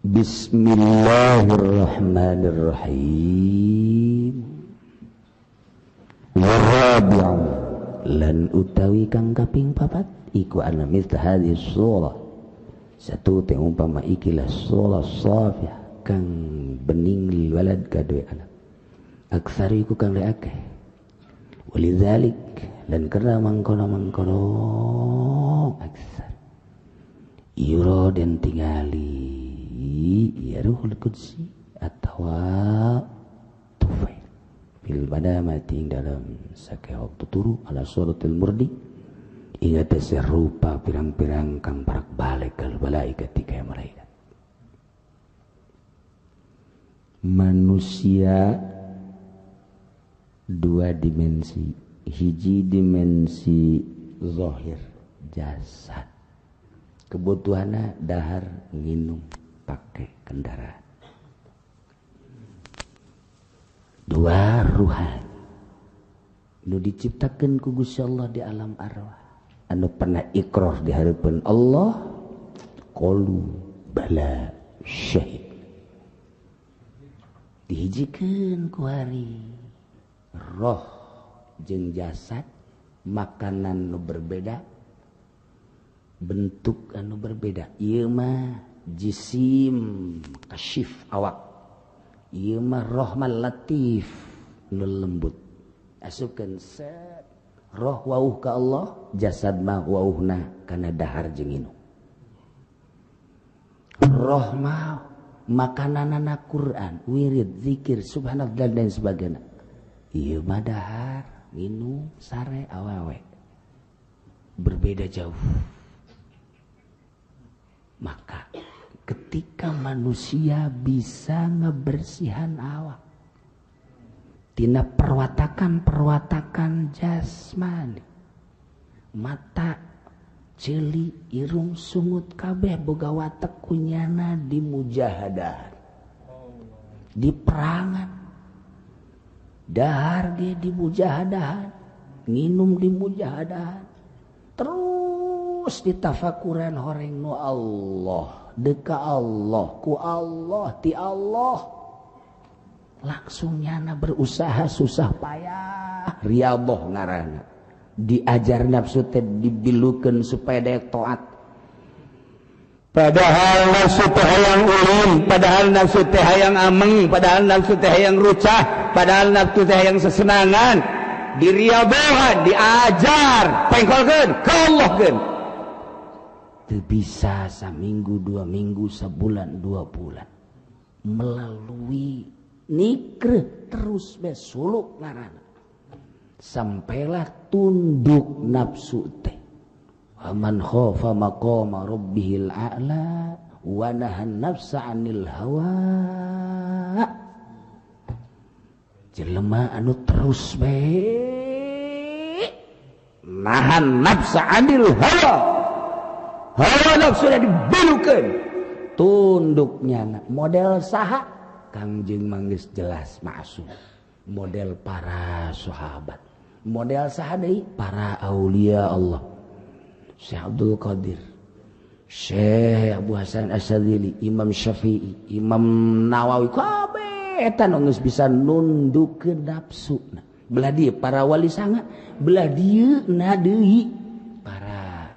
Bismillahirrahmanirrahim. Warabi'u lan utawi kang kaping papat iku ana mithla hadhihi surah. Satu teh umpama ikilah surah safiyah kang bening lil walad kadue anak. Aksari iku kang le akeh. Walidzalik lan karena mangkono-mangkono aksar. Yura den tingali ya ruhul qudsi atawa tufail fil madamati dalam sake waktu turu ala suratil murdi ingat serupa pirang-pirang kang parak balik kal malaikat kaya malaikat. Manusia dua dimensi, hiji dimensi zahir jasad, kebutuhannya dahar nginum pakai kendaraan. Dua ruhan nu diciptakeun ku Gusti Allah di alam arwah, anu pernah ikrar di hadapan Allah, qalu bala syahid. Dihijikeun ku hari roh jeung jasad, makanan nu berbeda, bentuk anu berbeda. Ieu mah jisim kasyif awak, ieu mah roh mah latif nu lembut. Asupkeun set roh wauh ka Allah, jasad mah wauhna kana dahar jeung inum. Roh mah makananana Quran, wirid, zikir, subhanallah dan lain sebagainya. Ieu mah dahar, nginum, sare, awewe. Berbeda jauh. Maka ketika manusia bisa ngebersihan awak tina perwatakan-perwatakan jasmani, mata, ceuli, irung, sungut kabeh boga watek kunyana di mujahadah, di perangan, dahar ge di mujahadahan, nginum di mujahadahan, terus ditafakuran horeng nu Allah, deka Allah, ku Allah, ti Allah. Langsung nyana berusaha susah payah, riyadhah ngaranna. Diajar nafsu teh dibilukeun supaya daek taat. Padahal nafsu teh hayang ulin, padahal nafsu teh hayang ameng, padahal nafsu teh hayang rucah, padahal nafsu teh hayang sesenangan. Diriyadhahan, diajar, pengkolkeun, ka Allahkeun. Teu bisa saminggu, 2 minggu, sebulan, 2 bulan. Melalui nikreh terus be suluk ngaranna. Sampailah tunduk nafsu teh. Waman khafa maqama rabbihil a'la wa nahan nafsa 'anil hawa. Jelema anu terus be nahan nafsa 'anil hawa. Hawa nafsu dibelukeun, tunduknya model saha Kangjeng manggis jelas maksum, model para sahabat, model saha deui para aulia Allah, Syekh Abdul Qadir, Syekh Abu Hasan Asy-Syadzili, Imam Syafi'i, Imam Nawawi, kabeh eta nu geus bisa nundukkeun nafsu. Belah dieu para wali sanga, belah dieu na deui para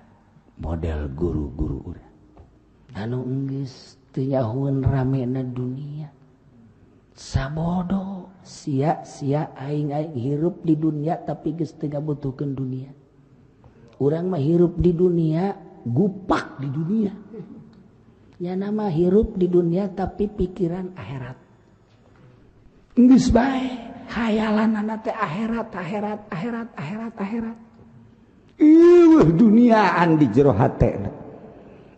model guru-guru urang anu geus teu nyahoeun ramena dunia. Sabodo sia-sia aing-aing hirup di dunia tapi geus teu ngabutuhkeun dunia. Urang mah hirup di dunia, gupak di dunia. Nya mah hirup di dunia tapi pikiran akhirat. Geus bae hayalanana teh akhirat, akhirat, akhirat, akhirat, akhirat. Ieuh duniaan di jero hate.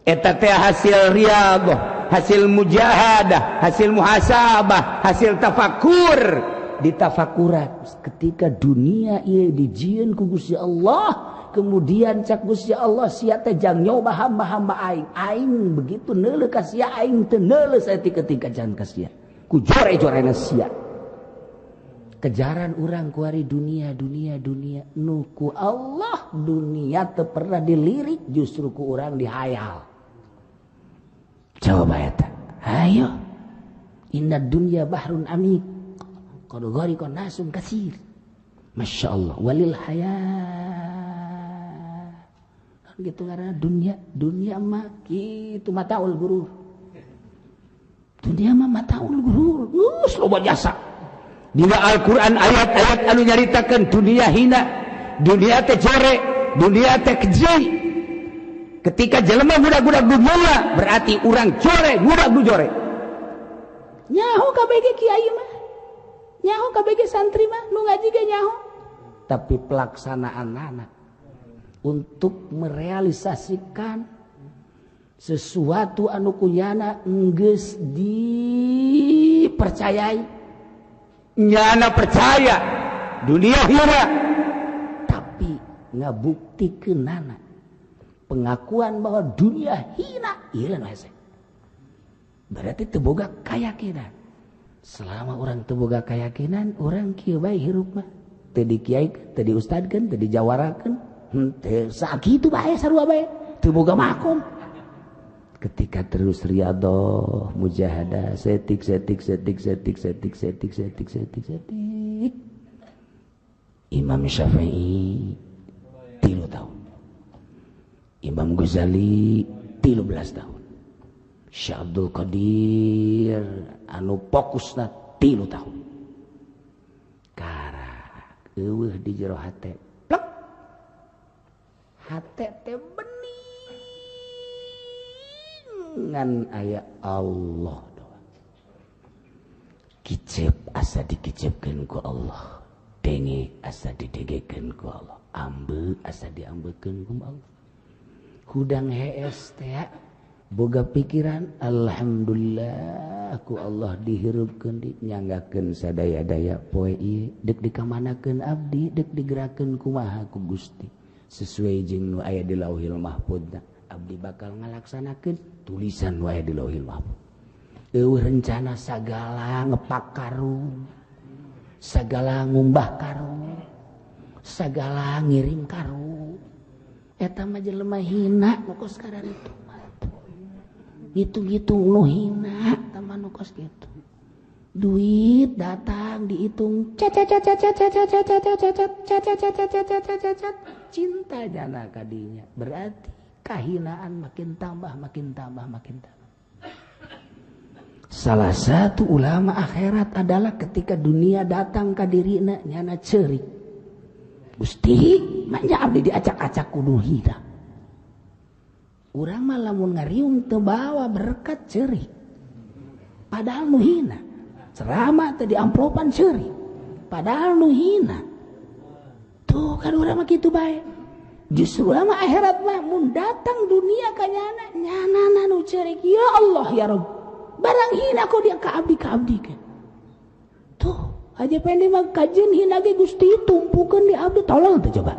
Eta teh hasil riyadhah, hasil mujahadah, hasil muhasabah, hasil tafakur. Ditafakuran ketika dunia ieu dijieun ku Gusti Allah, kemudian cak Gusti Allah sia teh jang nyoba hamba-hamba aing. Aing begitu neuleuh ka sia, aing teu neuleuh saeutik ketika jangan ka sia. Ku jore-jorena sia. Kejaran urang kuari dunia, dunia, dunia. Nu ku Allah dunia teu pernah dilirik, justru ku urang dihayal. Coba eta. Ayo inna dunya bahrun amik qad ghariqa nasun katsir. Masya Allah walil haya kan gitu karena dunia dunia mah kitu mataul gurur. Dunia mah mataul gurur. Geus loba jasa. Dina Al-Qur'an ayat-ayat anu nyaritakeun dunia hina, dunia teh jore, dunia teh keji. Ketika jelema budak-budak dunia berarti urang jore, budak du jore. Nyaho KBG kiai mah. Nyaho KBG santri mah nu ngaji ge nyaho. Tapi pelaksanaan anak untuk merealisasikan sesuatu anu kunyana enggeus dipercayai. Nyana percaya dunia hina tapi ngabuktikeunana pengakuan bahwa dunia hina ieu nu hese. Berarti teu boga keyakinan. Selama orang teu boga keyakinan, orang kieu bae hirup mah. Teu dikiaikeun, teu diustadkeun, teu dijawarakeun, henteu sakitu bae sarua bae, teu boga makom. Ketika terus riyadhah, mujahadah, setik setik setik setik setik setik setik setik setik. Imam Syafi'i 3 tahun. Imam Ghazali 13 tahun. Syekh Abdul Qadir anu fokusna 3 tahun. Karak eueuh di jero hate. Plek. Hate teh bening ngan aya Allah doang. Kicep asa dikicepkeun ku Allah. Denge asa didengekeun ku Allah. Ambe asa diambekeun ku Allah. Hudang hees teh boga pikiran alhamdulillah ku Allah dihirupkeun dinyanggakeun sadaya-daya poe ieu deuk dikamanakeun abdi deuk digerakeun kumaha ku Gusti sesuai jeung nu aya di Lauhil Mahfudna abdi bakal ngalaksanakeun tulisan nu aya di Lauhil Mahfud. Eueuh rencana sagala ngepak karung, sagala ngumbah karung, sagala ngirim karung. Eta mah jelema hina nu kos kararitu. Ngitung-ngitung nu hina tama nu kos kitu. Duit datang dihitung cacat cacat cacat cacat cacat cacat cacat cacat cacat cacat cinta jana kadinya. Berarti kahinaan makin tambah makin tambah makin tambah. Salah satu ulama akhirat adalah ketika dunia datang ka dirina nyana ceurik. Gusti, manja abdi diacak-acak kudu hina. Urang mah lamun ngariung teu bawa berkat ceurik. Padahal nu hina. Ceramah teh diamplopan ceurik. Padahal nu hina. Tuh kan urang mah kitu bae. Justru ulama akhirat mah mun datang dunia ka nyana, nyana nu ceurik. Ya Allah ya Rabb. Barang hina kok dia ka abdi ka abdi kan. Tuh aja pendek mah kajeun hina ge Gusti tumpukeun di abdi tolol teh coba.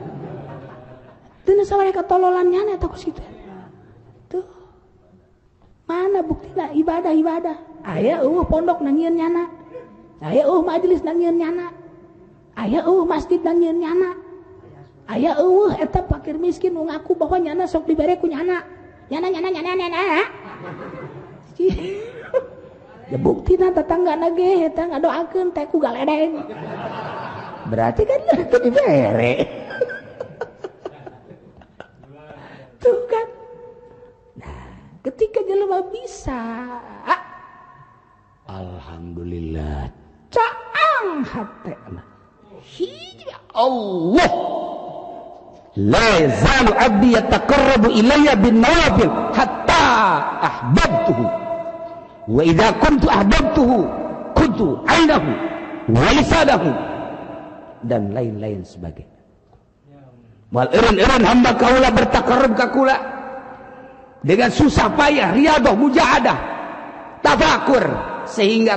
Teu sawareh katololan nyana eta kos kitu. Tuh. Mana buktina ibadah-ibadah? Aya eueuh pondok nangieun nyana. Aya eueuh majelis nangieun nyana. Aya eueuh masjid nangieun nyana. Aya eueuh eta fakir miskin nu ngaku bahwa nyana sok dibere ku nyana. Nyana nyana nyana nyana. Ya buktina tetanggana ge eta ngadoakeun teh ku galedeng. Berarti kan teu dibere. Tuh kan. Nah, ketika jelema bisa alhamdulillah caang hatena. Hiji Allah la yazalu abdi yataqarrabu ilayya bin nawafil hatta ahbabtuhu wa idza kuntu ahbabtuhu kuntu ainahu wa lisanahu dan lain-lain sebagainya. Wal eureun-eureun hamba kaula bertaqarrub ka kula dengan susah payah, riyadah, mujahadah, tafakur sehingga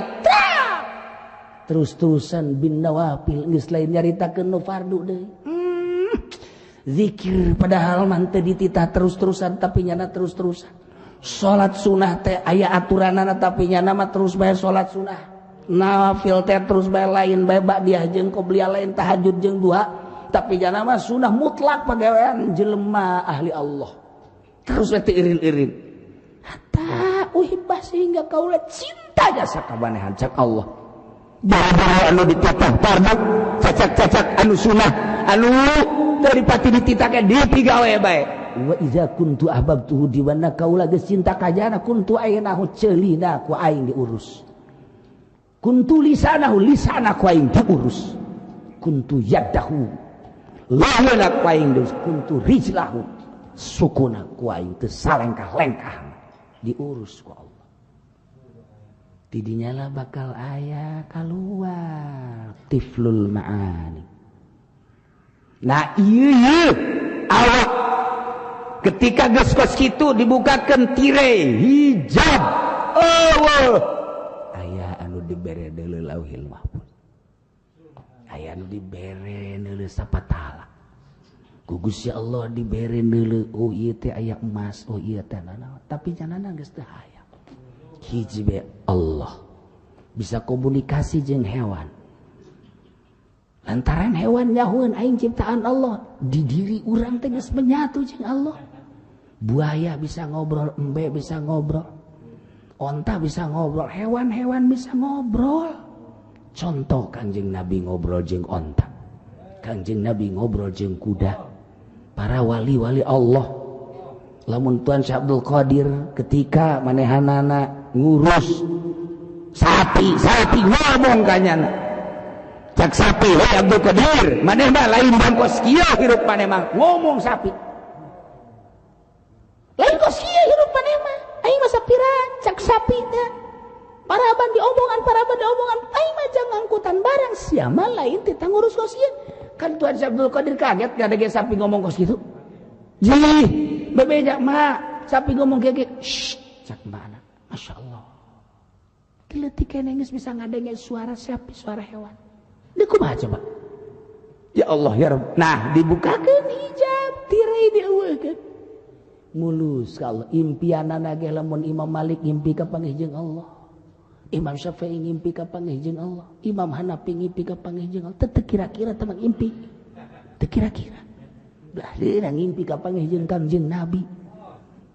terus-terusan bin nawafil geus lain nyaritakeun nu fardu deui. Zikir padahal mah teu dititah terus-terusan tapi nyana terus-terusan. Salat sunah teh aya aturanana tapi nyana mah terus bae salat sunah. Nawafil teh terus bae lain bae ba'diyah jeung qobliyah lain tahajud jeung duha tapi nyana mah sunah mutlak pagawean jelema ahli Allah. Terus we teu irin-irin. Hatta uhibbah kaula sehingga kaula cinta jasa ka manehan cak Allah. Bara anu dititah fardu, cacak-cacak anu sunah, anu dari pati dititahkeun dipigawe bae. Wa iza kuntu ahbabtuhu di mana kaula geus cinta ka jana kuntu ainahu ceulina ku aing diurus. Kuntu lisanahu lisana ku aing diurus. Kuntu yadahu laweuna ku aing diurus. Kuntu rijlahu sukuna ku aing teu salengkah-lengkah diurus ku Allah. Tidinya lah bakal aya keluar tiflul ma'ani. Nah iya awak ketika geus kos kitu dibukakeun tirai hijab. Oh, aya anu dibere deuleu Lauhil Mahfuz. Aya anu dibere deuleu sapatala. Ku Gusti Allah dibere deuleu oh ieu teh aya emas, oh ieu teh nanaon. Tapi janana geus teu hayang. Hiji be Allah bisa komunikasi jeung hewan. Lantaran hewan nyahueun aing ciptaan Allah, di diri urang teh geus menyatu jeung Allah. Buaya bisa ngobrol, embe bisa ngobrol, onta bisa ngobrol, hewan-hewan bisa ngobrol. Contoh Kangjeng Nabi ngobrol jeung onta, Kangjeng Nabi ngobrol jeung kuda, para wali-wali Allah. Lamun Tuan Syekh Abdul Qadir ketika manehanana ngurus sapi, sapi ngomong kanyana. Cak sapi, hei Abdul Qadir, maneh mah lain bangkos kieu hirup maneh mah, ngomong sapi. Lain kos kieu hirup maneh mah, aing mah sapira cak sapi teh. Paraban diomongan, paraban diomongan, aing mah jang angkutan barang sia mah lain teh ngurus kos kieu. Kan Tuan Syekh Abdul Qadir kaget gak ada sapi ngomong kos kitu. Jih, bebeja mak, sapi ngomong kayak gitu. Shh, cak mana? Masya Allah. Diletik geus bisa ngadenge suara sapi, suara hewan. Di kumaha coba? Ya Allah ya Rabb. Nah, dibukakeun hijab, tirai dieuweuhkeun. Mulus ka Allah. Impianana ge lamun Imam Malik ngimpi ka panggih jeung Allah. Imam Syafi'i ngimpi ka panggih jeung Allah. Imam Hanafi ngimpi ka panggih jeung Allah. Teu kira-kira teh ngimpi. Teu kira-kira. Belah dia ngimpi ka panggih jeung Kangjeng Nabi.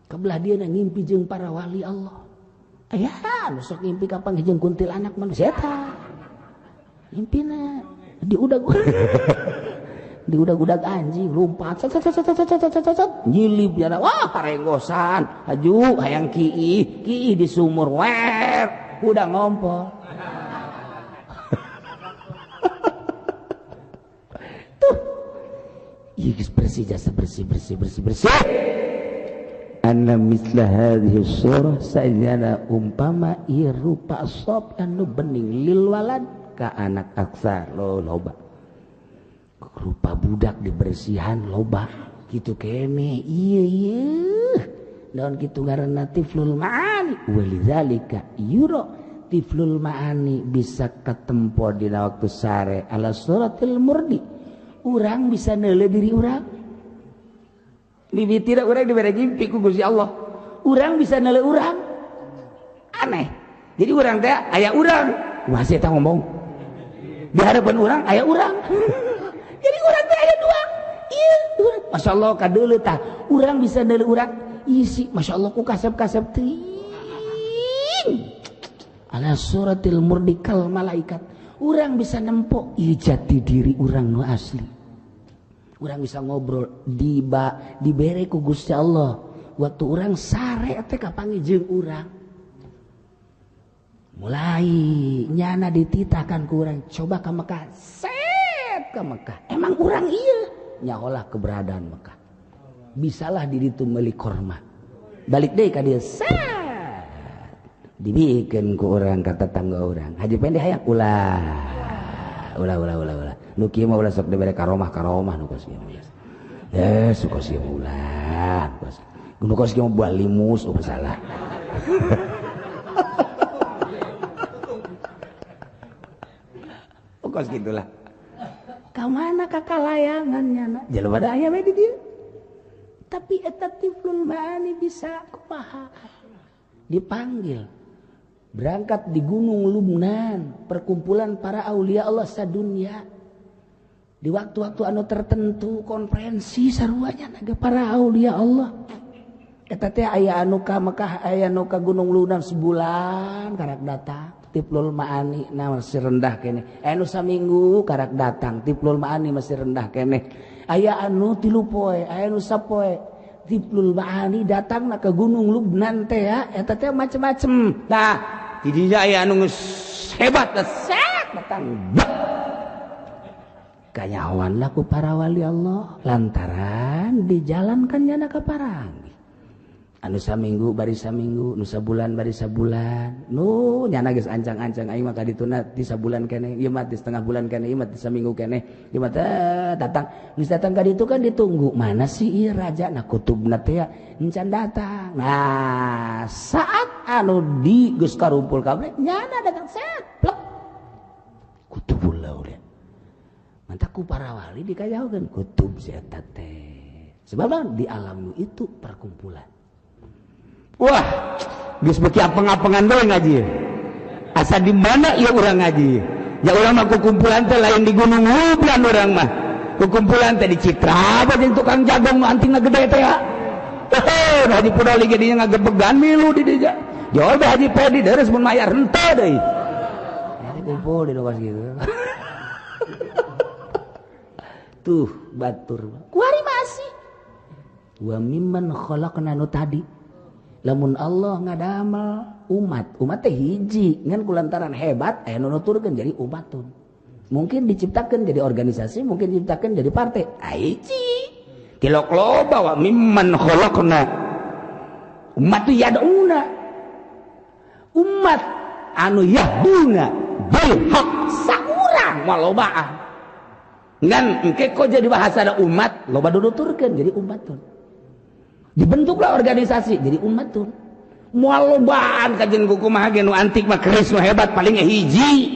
Kabelah dia ngimpi jeung para wali Allah. Aya nu sok ngimpi ka panggih jeung kuntilanak manusia eta. Ngimpina diudag diudag-udag anjing lompat set set set set set set set nyilip jana wah parenggosan aju hayang kiih kiih di sumur wer udah ngompol. Tuh ieu bersih jasa bersih bersih bersih bersih. Anna misla hadhihi surah sajana umpama ieu rupa sop anu bening lil walad ka anak aksar lo loba rupa budak dibersihan loba gitu kene iya iya daun kitu ngaranna tiflul ma'ani walidzalika yuro tiflul ma'ani bisa ketempo dina waktu sare ala suratil murdi urang bisa neuleuh diri urang mimiti urang dibere ngimpi ku Gusti Allah urang bisa neuleuh urang aneh jadi urang teh aya urang masih eta ngomong di hadapan urang aya urang jadi urang teh aya dua ieu urang Masya Allah kadeuleu tah urang bisa neuleuh urang isi Masya Allah ku kasep-kasep teuing ala suratil murdikal malaikat urang bisa nempo ieu jati diri urang nu asli urang bisa ngobrol diba dibere ku Gusti Allah waktu urang sare teh kapanggih jeung urang mulai nyana dititahkan ku urang coba ka Mekah set ka Mekah emang urang ieu nyaholah keberadaan Mekah bisalah diri tu meuli korma balik deui ka dieu set dibikeun ku urang ka tetangga urang haji pendek hayang ulah ulah ulah ulah ulah nu kieu mah ulah sok dibere karomah karomah nu kos kieu mah eh kos kieu ulah kos nu kos kieu mah buah limus oh salah. Kos gitulah. Kamana kakak layangannya na? Jelema da aya we di dieu. Tapi eta tiflul ma'ani bisa kumaha? Dipanggil. Berangkat di Gunung Lubnan, perkumpulan para aulia Allah sadunia. Di waktu-waktu anu tertentu konferensi saruanya naga para aulia Allah. Eta teh aya anu ka Mekah, aya anu ka Gunung Lunan sebulan karak datang. Tiplul Ma'ani na masih rendah keneh. Aya anu saminggu karak datang, Tiplul Ma'ani masih rendah keneh. Aya anu 3 poe, aya anu sapoe. Tiplul Ma'ani datang na ke Gunung Lubnan teh ya, eta teh macem-macem. Nah, di dinya aya anu geus hebat set datang. Kanyawan lah ku para wali Allah lantaran dijalankan nyana ka parangi. Anu saminggu bari saminggu, nu sabulan bari sabulan. Nu nyana geus ancang-ancang aing mah ka dituna di sabulan keneh, ieu mah di setengah bulan keneh, ieu mah di saminggu keneh. Ieu mah datang, geus datang ka ditu kan ditunggu. Mana sih ieu raja na kutubna teh encan datang. Nah, saat anu di geus karumpul kabeh nyana datang set plek. Kutubul aulia. Mantak ku para wali dikajahokeun kutub si eta teh. Sebab di alam itu perkumpulan. Wah, geus beuki apeng-apengan bae ngaji. Asa di mana ieu urang ngaji? Ya urang mah kukumpulan teh lain di Gunung Lubnan urang mah. Kukumpulan teh di Citra bae jeung tukang jagung nu antingna gede teh ya. Heh, Haji Pudoli ge dinya ngagebegan milu di dinya. Jol bae Haji Pedi deres mun mayar henteu deui. Ya kumpul di luas gitu. Tuh batur. Kuari masih. Wa mimman khalaqna nu tadi. Lamun Allah ngadamel umat, umat teh hiji ngan kulantaran hebat aya nu nuturkeun jadi umatun. Mungkin diciptakeun jadi organisasi, mungkin diciptakeun jadi partai. Ah hiji. Tilok loba wa mimman khalaqna. Umat tu yad'una. Umat anu yahduna bil haq saurang malobaan. Ngan engke kok jadi bahasa ada umat, loba nuturkeun jadi umatun. Dibentuklah organisasi jadi umat tuh. Moal lobaan kajian kumaha ge nu antik mah keris nu hebat paling hiji.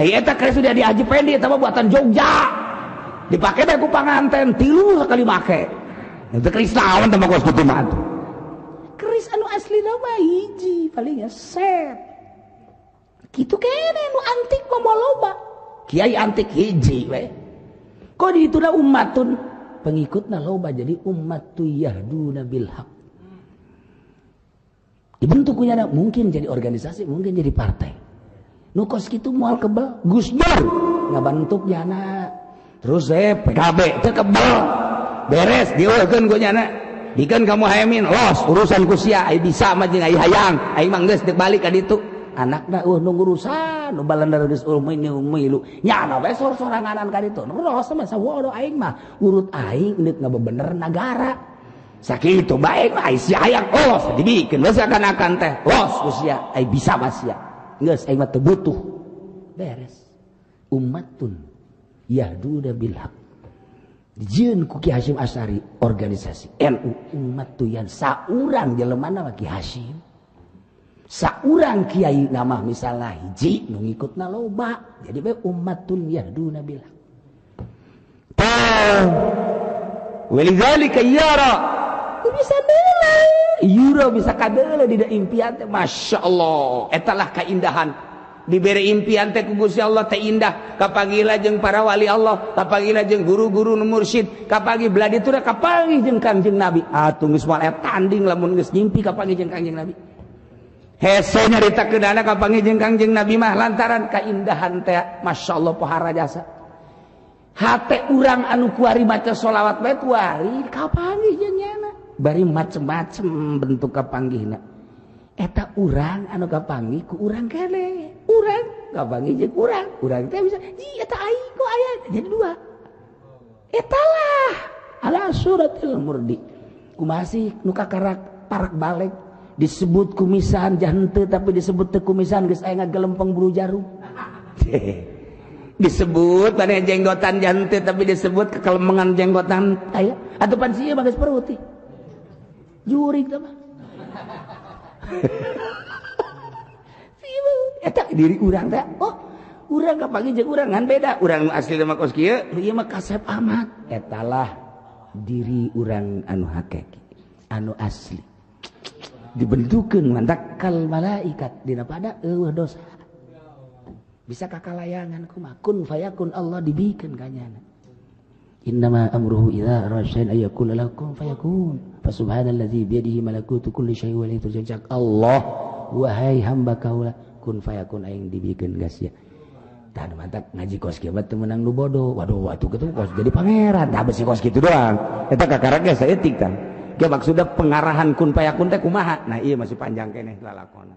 Eta keris udah di Haji Pendi eta mah buatan Jogja. Dipake bae ku panganten 3 sakali make. Eta keris naon teh mah kos kitu mah atuh. Keris anu aslina mah hiji palingnya set. Kitu kene nu antik mah moal loba. Kiai antik hiji we. Kok dituna umatun? Pengikutna loba jadi umat tu yahduna bil haq. Dibentuk kunyana mungkin jadi organisasi, mungkin jadi partai. Nu kos kitu moal kebel Gus Dur ngabentuk nyana. Terus PKB teu kebel. Beres dieukeun ku nyana. Dikeun ka Muhaimin los urusan ku sia ai bisa mah jeung ai hayang, aing mah geus deuk balik ka ditu. Anakna eueuh nu ngurusan nu balanda geus milu nyana we sor-soranganan ka ditu. Ros mah sawodo aing mah urut aing deuk ngabebener nagara. Sakitu bae mah ai sia hayang los dibikeun we sakan-akan teh los ku sia ai bisa mah sia. Geus aing mah teu butuh. Beres. Ummatun yahduna bil haq. Dijieun ku Ki Hasyim Asy'ari organisasi NU umat tu yang saurang jelemana mah Ki Hasyim. Saurang kiai nama misalnya hiji nu ngikutna loba jadi bae ummatun yahduna bil haq. Walidzalika yara bisa deuleu yura bisa kadeuleu dina impian teh masyaallah eta lah kaindahan dibere impian teh ku Gusti Allah teh indah kapanggihlah jeung para wali Allah kapanggihlah jeung guru-guru nu mursyid kapanggih belah ditu kapanggih jeung Kangjeng Nabi atuh geus moal tanding lamun geus ngimpi kapanggih jeung Kangjeng Nabi. Hese nyaritakeun anak kapanggih jeung Kangjeng Nabi mah lantaran kaindahan teh masyaallah pohara jasa. Hate urang anu kuari maca sholawat bae kuari kapanggih jeung nyana. Bari macem-macem bentuk kapanggihna. Eta urang anu kapanggih ku urang keneh. Urang kapanggih jeung urang. Urang teh bisa ji eta aing kok aya jadi dua. Eta lah ala suratil murdi. Kumaha sih nu kakarak parak balik disebut kumisan jahente tapi disebut teu kumisan geus aya ngagelempeng bulu jarum. Disebut pada jenggotan jahente tapi disebut kekelemengan jenggotan aya atuh pan sieu mah geus perut. Jurig teh mah. Eta diri urang teh oh urang kapanggih jeung urang ngan beda urang nu asli mah kos kieu ieu mah kasep amat. Eta lah diri urang anu hakiki anu asli. Dibentukeun mantakal malaikat dina pada eueuh dosa. Bisa kakalayangan kumaha kun fayakun Allah dibikeun ka nyana. Innama amruhu idza arada syai'an ay yaqula lahu kun fayakun. Fa subhanalladzi biyadihi malakutu kulli syai'in wa ilaihi turja'un. Allah, wahai hamba kaula, kun fayakun aing dibikeun gas ya. Tah mantap ngaji kos kieu teu meunang nu bodoh. Waduh, atuh kitu kos jadi pangeran. Tah besi kos kitu doang. Eta kakara ge saeutik tah. Ge maksudna pengarahan kun fayakun teh kumaha? Nah, ieu masih panjang keneh lalakon.